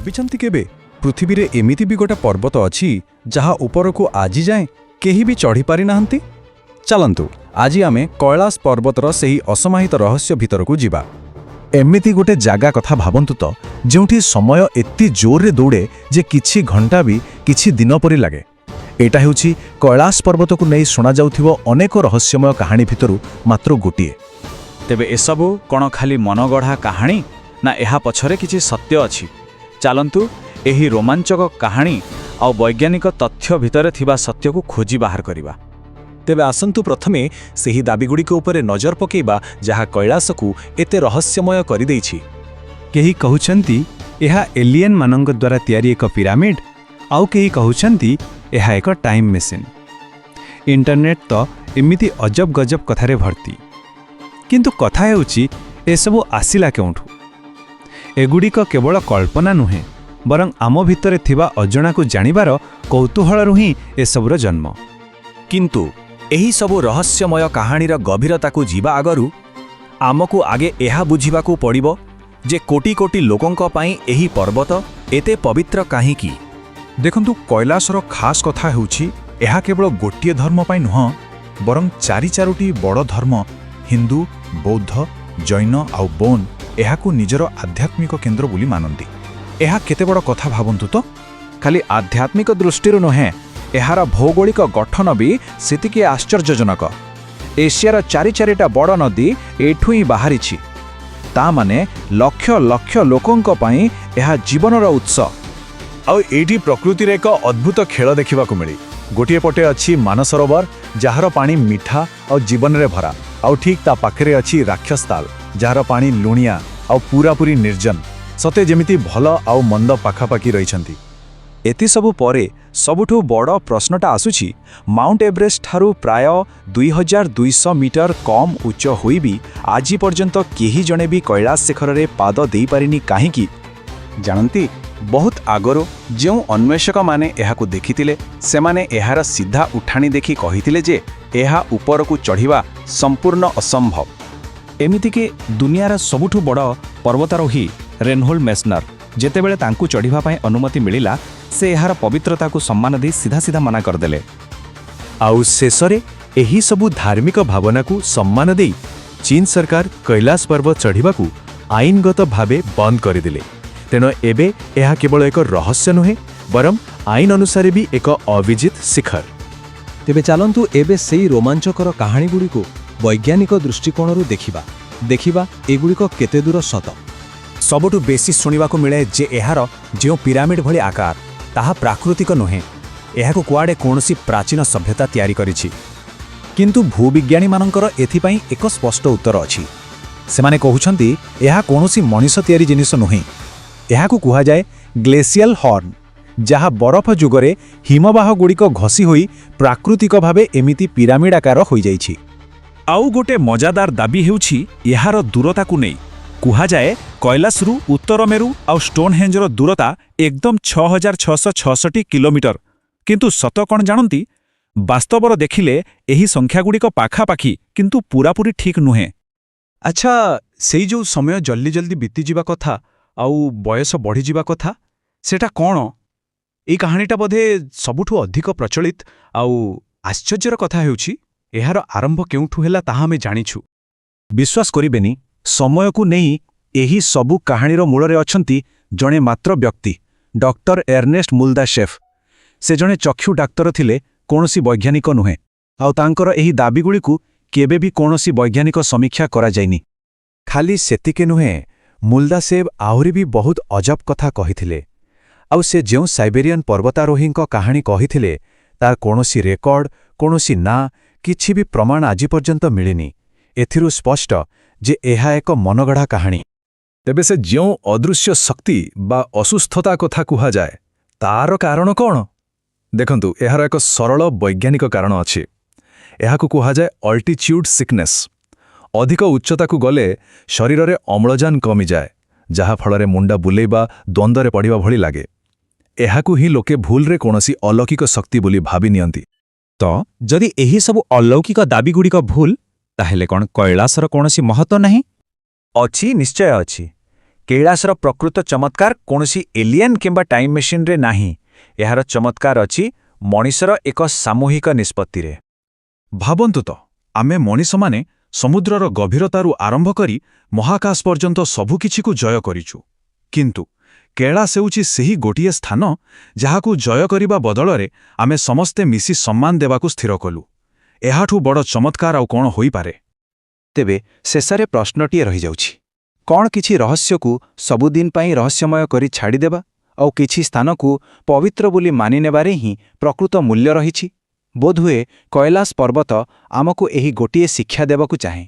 ଭାବିଛନ୍ତି କେବେ, ପୃଥିବୀରେ ଏମିତି ବି ଗୋଟେ ପର୍ବତ ଅଛି ଯାହା ଉପରକୁ ଆଜି ଯାଏଁ କେହି ବି ଚଢ଼ି ପାରିନାହାନ୍ତି? ଚାଲନ୍ତୁ, ଆଜି ଆମେ କୈଳାସ ପର୍ବତର ସେହି ଅସମାହିତ ରହସ୍ୟ ଭିତରକୁ ଯିବା। ଏମିତି ଗୋଟେ ଜାଗା କଥା ଭାବନ୍ତୁ ତ, ଯେଉଁଠି ସମୟ ଏତେ ଜୋରରେ ଦୌଡ଼େ ଯେ କିଛି ଘଣ୍ଟା ବି କିଛି ଦିନ ପରି ଲାଗେ। ଏଇଟା ହେଉଛି କୈଳାସ ପର୍ବତକୁ ନେଇ ଶୁଣାଯାଉଥିବା ଅନେକ ରହସ୍ୟମୟ କାହାଣୀ ଭିତରୁ ମାତ୍ର ଗୋଟିଏ। ତେବେ ଏସବୁ କ'ଣ ଖାଲି ମନଗଢ଼ା କାହାଣୀ ନା ଏହା ପଛରେ କିଛି ସତ୍ୟ ଅଛି? ଚାଲନ୍ତୁ, ଏହି ରୋମାଞ୍ଚକ କାହାଣୀ ଆଉ ବୈଜ୍ଞାନିକ ତଥ୍ୟ ଭିତରେ ଥିବା ସତ୍ୟକୁ ଖୋଜି ବାହାର କରିବା। ତେବେ ଆସନ୍ତୁ, ପ୍ରଥମେ ସେହି ଦାବିଗୁଡ଼ିକ ଉପରେ ନଜର ପକାଇବା ଯାହା କୈଳାସକୁ ଏତେ ରହସ୍ୟମୟ କରିଦେଇଛି। କେହି କହୁଛନ୍ତି ଏହା ଏଲିଏନ୍ମାନଙ୍କ ଦ୍ୱାରା ତିଆରି ଏକ ପିରାମିଡ୍, ଆଉ କେହି କହୁଛନ୍ତି ଏହା ଏକ ଟାଇମ୍ ମେସିନ୍। ଇଣ୍ଟରନେଟ୍ ତ ଏମିତି ଅଜବ ଗଜବ କଥାରେ ଭର୍ତ୍ତି। କିନ୍ତୁ କଥା ହେଉଛି, ଏସବୁ ଆସିଲା କେଉଁଠୁ? ଏଗୁଡ଼ିକ କେବଳ କଳ୍ପନା ନୁହେଁ, ବରଂ ଆମ ଭିତରେ ଥିବା ଅଜଣାକୁ ଜାଣିବାର କୌତୂହଳରୁ ହିଁ ଏସବୁର ଜନ୍ମ। କିନ୍ତୁ ଏହି ସବୁ ରହସ୍ୟମୟ କାହାଣୀର ଗଭୀରତାକୁ ଯିବା ଆଗରୁ ଆମକୁ ଆଗେ ଏହା ବୁଝିବାକୁ ପଡ଼ିବ ଯେ କୋଟି କୋଟି ଲୋକଙ୍କ ପାଇଁ ଏହି ପର୍ବତ ଏତେ ପବିତ୍ର କାହିଁକି? ଦେଖନ୍ତୁ, କୈଳାସର ଖାସ୍ କଥା ହେଉଛି, ଏହା କେବଳ ଗୋଟିଏ ଧର୍ମ ପାଇଁ ନୁହଁ, ବରଂ ଚାରି ଚାରୋଟି ବଡ଼ ଧର୍ମ, ହିନ୍ଦୁ, ବୌଦ୍ଧ, ଜୈନ ଆଉ ବୋନ୍, ଏହାକୁ ନିଜର ଆଧ୍ୟାତ୍ମିକ କେନ୍ଦ୍ର ବୋଲି ମାନନ୍ତି। ଏହା କେତେ ବଡ଼ କଥା ଭାବନ୍ତୁ ତ! ଖାଲି ଆଧ୍ୟାତ୍ମିକ ଦୃଷ୍ଟିରୁ ନୁହେଁ, ଏହାର ଭୌଗୋଳିକ ଗଠନ ବି ସେତିକି ଆଶ୍ଚର୍ଯ୍ୟଜନକ। ଏସିଆର ଚାରି ଚାରିଟା ବଡ଼ ନଦୀ ଏଠୁ ହିଁ ବାହାରିଛି। ତା ମାନେ ଲକ୍ଷ ଲକ୍ଷ ଲୋକଙ୍କ ପାଇଁ ଏହା ଜୀବନର ଉତ୍ସ। ଆଉ ଏଇଠି ପ୍ରକୃତିରେ ଏକ ଅଦ୍ଭୁତ ଖେଳ ଦେଖିବାକୁ ମିଳେ। ଗୋଟିଏ ପଟେ ଅଛି ମାନସରୋବର, ଯାହାର ପାଣି ମିଠା ଆଉ ଜୀବନରେ ଭରା, ଆଉ ଠିକ୍ ତା ପାଖରେ ଅଛି ରାକ୍ଷସତାଲ, ଯାହାର ପାଣି ଲୁଣିଆ ଆଉ ପୂରାପୂରି ନିର୍ଜନ। ସତେ ଯେମିତି ଭଲ ଆଉ ମନ୍ଦ ପାଖାପାଖି ରହିଛନ୍ତି। ଏଥିସବୁ ପରେ ସବୁଠୁ ବଡ଼ ପ୍ରଶ୍ନଟା ଆସୁଛି, ମାଉଣ୍ଟ ଏଭରେଷ୍ଟ ଠାରୁ ପ୍ରାୟ 2200 ମିଟର କମ୍ ଉଚ୍ଚ ହୋଇ ବି ଆଜି ପର୍ଯ୍ୟନ୍ତ କେହି ଜଣେ ବି କୈଳାସ ଶିଖରରେ ପାଦ ଦେଇପାରିନି କାହିଁକି? ଜାଣନ୍ତି, ବହୁତ ଆଗରୁ ଯେଉଁ ଅନ୍ୱେଷକମାନେ ଏହାକୁ ଦେଖିଥିଲେ, ସେମାନେ ଏହାର ସିଧା ଉଠାଣି ଦେଖି କହିଥିଲେ ଯେ ଏହା ଉପରକୁ ଚଢ଼ିବା ସମ୍ପୂର୍ଣ୍ଣ ଅସମ୍ଭବ। ଏମିତିକି ଦୁନିଆର ସବୁଠୁ ବଡ଼ ପର୍ବତାରୋହୀ ରେନହୋଲ୍ଡ ମେସନର, ଯେତେବେଳେ ତାଙ୍କୁ ଚଢ଼ିବା ପାଇଁ ଅନୁମତି ମିଳିଲା, ସେ ଏହାର ପବିତ୍ରତାକୁ ସମ୍ମାନ ଦେଇ ସିଧା ସିଧା ମନା କରିଦେଲେ। ଆଉ ଶେଷରେ ଏହି ସବୁ ଧାର୍ମିକ ଭାବନାକୁ ସମ୍ମାନ ଦେଇ ଚୀନ ସରକାର କୈଳାସ ପର୍ବତ ଚଢ଼ିବାକୁ ଆଇନଗତ ଭାବେ ବନ୍ଦ କରିଦେଲେ। ତେଣୁ ଏବେ ଏହା କେବଳ ଏକ ରହସ୍ୟ ନୁହେଁ, ବରଂ ଆଇନ ଅନୁସାରେ ବି ଏକ ଅବିଜିତ ଶିଖର। ତେବେ ଚାଲନ୍ତୁ, ଏବେ ସେଇ ରୋମାଞ୍ଚକର କାହାଣୀଗୁଡ଼ିକୁ ବୈଜ୍ଞାନିକ ଦୃଷ୍ଟିକୋଣରୁ ଦେଖିବା। ଦେଖିବା ଏଗୁଡ଼ିକ କେତେ ଦୂର ସତ। ସବୁଠୁ ବେଶୀ ଶୁଣିବାକୁ ମିଳେ ଯେ ଏହାର ଯେଉଁ ପିରାମିଡ୍ ଭଳି ଆକାର, ତାହା ପ୍ରାକୃତିକ ନୁହେଁ, ଏହାକୁ କୁଆଡ଼େ କୌଣସି ପ୍ରାଚୀନ ସଭ୍ୟତା ତିଆରି କରିଛି। କିନ୍ତୁ ଭୂବିଜ୍ଞାନୀମାନଙ୍କର ଏଥିପାଇଁ ଏକ ସ୍ପଷ୍ଟ ଉତ୍ତର ଅଛି। ସେମାନେ କହୁଛନ୍ତି, ଏହା କୌଣସି ମଣିଷ ତିଆରି ଜିନିଷ ନୁହେଁ। ଏହାକୁ କୁହାଯାଏ ଗ୍ଲେସିଆଲ ହର୍ନ, ଯାହା ବରଫ ଯୁଗରେ ହିମବାହଗୁଡ଼ିକ ଘଷି ହୋଇ ପ୍ରାକୃତିକ ଭାବେ ଏମିତି ପିରାମିଡ୍ ଆକାର ହୋଇଯାଇଛି। ଆଉ ଗୋଟେ ମଜାଦାର ଦାବି ହେଉଛି ଏହାର ଦୂରତାକୁ ନେଇ। କୁହାଯାଏ, କୈଳାସରୁ ଉତ୍ତର ମେରୁ ଆଉ ଷ୍ଟୋନହେଞ୍ଜର ଦୂରତା ଏକଦମ 6666 କିଲୋମିଟର। କିନ୍ତୁ ସତ କ'ଣ ଜାଣନ୍ତି? ବାସ୍ତବର ଦେଖିଲେ ଏହି ସଂଖ୍ୟାଗୁଡ଼ିକ ପାଖାପାଖି, କିନ୍ତୁ ପୂରାପୂରି ଠିକ୍ ନୁହେଁ। ଆଚ୍ଛା, ସେଇ ଯୋଉ ସମୟ ଜଲ୍ଦି ଜଲ୍ଦି ବିତିଯିବା କଥା ଆଉ ବୟସ ବଢ଼ିଯିବା କଥା, ସେଟା କ'ଣ? ଏଇ କାହାଣୀଟା ବୋଧେ ସବୁଠୁ ଅଧିକ ପ୍ରଚଳିତ। ଆଉ ଆଶ୍ଚର୍ଯ୍ୟର କଥା ହେଉଛି, ଏହାର ଆରମ୍ଭ କେଉଁଠୁ ହେଲା ତାହା ଆମେ ଜାଣିଛୁ। ବିଶ୍ୱାସ କରିବେନି, ସମୟକୁ ନେଇ ଏହି ସବୁ କାହାଣୀର ମୂଳରେ ଅଛନ୍ତି ଜଣେ ମାତ୍ର ବ୍ୟକ୍ତି, ଡକ୍ଟର ଏର୍ନେଷ୍ଟ ମୁଲଦାଶେଫ୍। ସେ ଜଣେ ଚକ୍ଷୁ ଡାକ୍ତର ଥିଲେ, କୌଣସି ବୈଜ୍ଞାନିକ ନୁହେଁ। ଆଉ ତାଙ୍କର ଏହି ଦାବିଗୁଡ଼ିକୁ କେବେ ବି କୌଣସି ବୈଜ୍ଞାନିକ ସମୀକ୍ଷା କରାଯାଇନି। ଖାଲି ସେତିକି ନୁହେଁ, ମୁଲଦାସେବ୍ ଆହୁରି ବି ବହୁତ ଅଜବ କଥା କହିଥିଲେ। ଆଉ ସେ ଯେଉଁ ସାଇବେରିଆନ୍ ପର୍ବତାରୋହୀଙ୍କ କାହାଣୀ କହିଥିଲେ, ତାର କୌଣସି ରେକର୍ଡ, କୌଣସି ନାଁ, କିଛି ବି ପ୍ରମାଣ ଆଜି ପର୍ଯ୍ୟନ୍ତ ମିଳିନି। ଏଥିରୁ ସ୍ପଷ୍ଟ ଯେ ଏହା ଏକ ମନଗଢ଼ା କାହାଣୀ। ତେବେ ସେ ଯେଉଁ ଅଦୃଶ୍ୟ ଶକ୍ତି ବା ଅସୁସ୍ଥତା କଥା କୁହାଯାଏ, ତାର କାରଣ କ'ଣ? ଦେଖନ୍ତୁ, ଏହାର ଏକ ସରଳ ବୈଜ୍ଞାନିକ କାରଣ ଅଛି। ଏହାକୁ କୁହାଯାଏ ଅଲ୍ଟିଚ୍ୟୁଡ୍ ସିକନେସ୍। ଅଧିକ ଉଚ୍ଚତାକୁ ଗଲେ ଶରୀରରେ ଅମ୍ଳଜାନ କମିଯାଏ, ଯାହାଫଳରେ ମୁଣ୍ଡ ବୁଲେଇବା, ଦ୍ୱନ୍ଦ୍ୱରେ ପଡ଼ିବା ଭଳି ଲାଗେ। ଏହାକୁ ହିଁ ଲୋକେ ଭୁଲରେ କୌଣସି ଅଲୌକିକ ଶକ୍ତି ବୋଲି ଭାବି ନିଅନ୍ତି। ତ ଯଦି ଏହି ସବୁ ଅଲୌକିକ ଦାବିଗୁଡ଼ିକ ଭୁଲ, ତାହେଲେ କ'ଣ କୈଳାସର କୌଣସି ମହତ୍ତ୍ୱ ନାହିଁ? ଅଛି, ନିଶ୍ଚୟ ଅଛି। କୈଳାସର ପ୍ରକୃତ ଚମତ୍କାର କୌଣସି ଏଲିଏନ୍ କିମ୍ବା ଟାଇମ୍ ମେସିନ୍ରେ ନାହିଁ। ଏହାର ଚମତ୍କାର ଅଛି ମଣିଷର ଏକ ସାମୂହିକ ନିଷ୍ପତ୍ତିରେ। ଭାବନ୍ତୁ ତ, ଆମେ ମଣିଷମାନେ ସମୁଦ୍ରର ଗଭୀରତାରୁ ଆରମ୍ଭ କରି ମହାକାଶ ପର୍ଯ୍ୟନ୍ତ ସବୁକିଛିକୁ ଜୟ କରିଛୁ। କିନ୍ତୁ କୈଳାସ ହେଉଛି ସେହି ଗୋଟିଏ ସ୍ଥାନ ଯାହାକୁ ଜୟ କରିବା ବଦଳରେ ଆମେ ସମସ୍ତେ ମିଶି ସମ୍ମାନ ଦେବାକୁ ସ୍ଥିର କଲୁ। ଏହାଠୁ ବଡ଼ ଚମତ୍କାର ଆଉ କ'ଣ ହୋଇପାରେ? ତେବେ ଶେଷରେ ପ୍ରଶ୍ନଟିଏ ରହିଯାଉଛି। କ'ଣ କିଛି ରହସ୍ୟକୁ ସବୁଦିନ ପାଇଁ ରହସ୍ୟମୟ କରି ଛାଡ଼ିଦେବା ଆଉ କିଛି ସ୍ଥାନକୁ ପବିତ୍ର ବୋଲି ମାନିନେବାରେ ହିଁ ପ୍ରକୃତ ମୂଲ୍ୟ ରହିଛି? ବୋଧହୁଏ କୈଳାସ ପର୍ବତ ଆମକୁ ଏହି ଗୋଟିଏ ଶିକ୍ଷା ଦେବାକୁ ଚାହେଁ।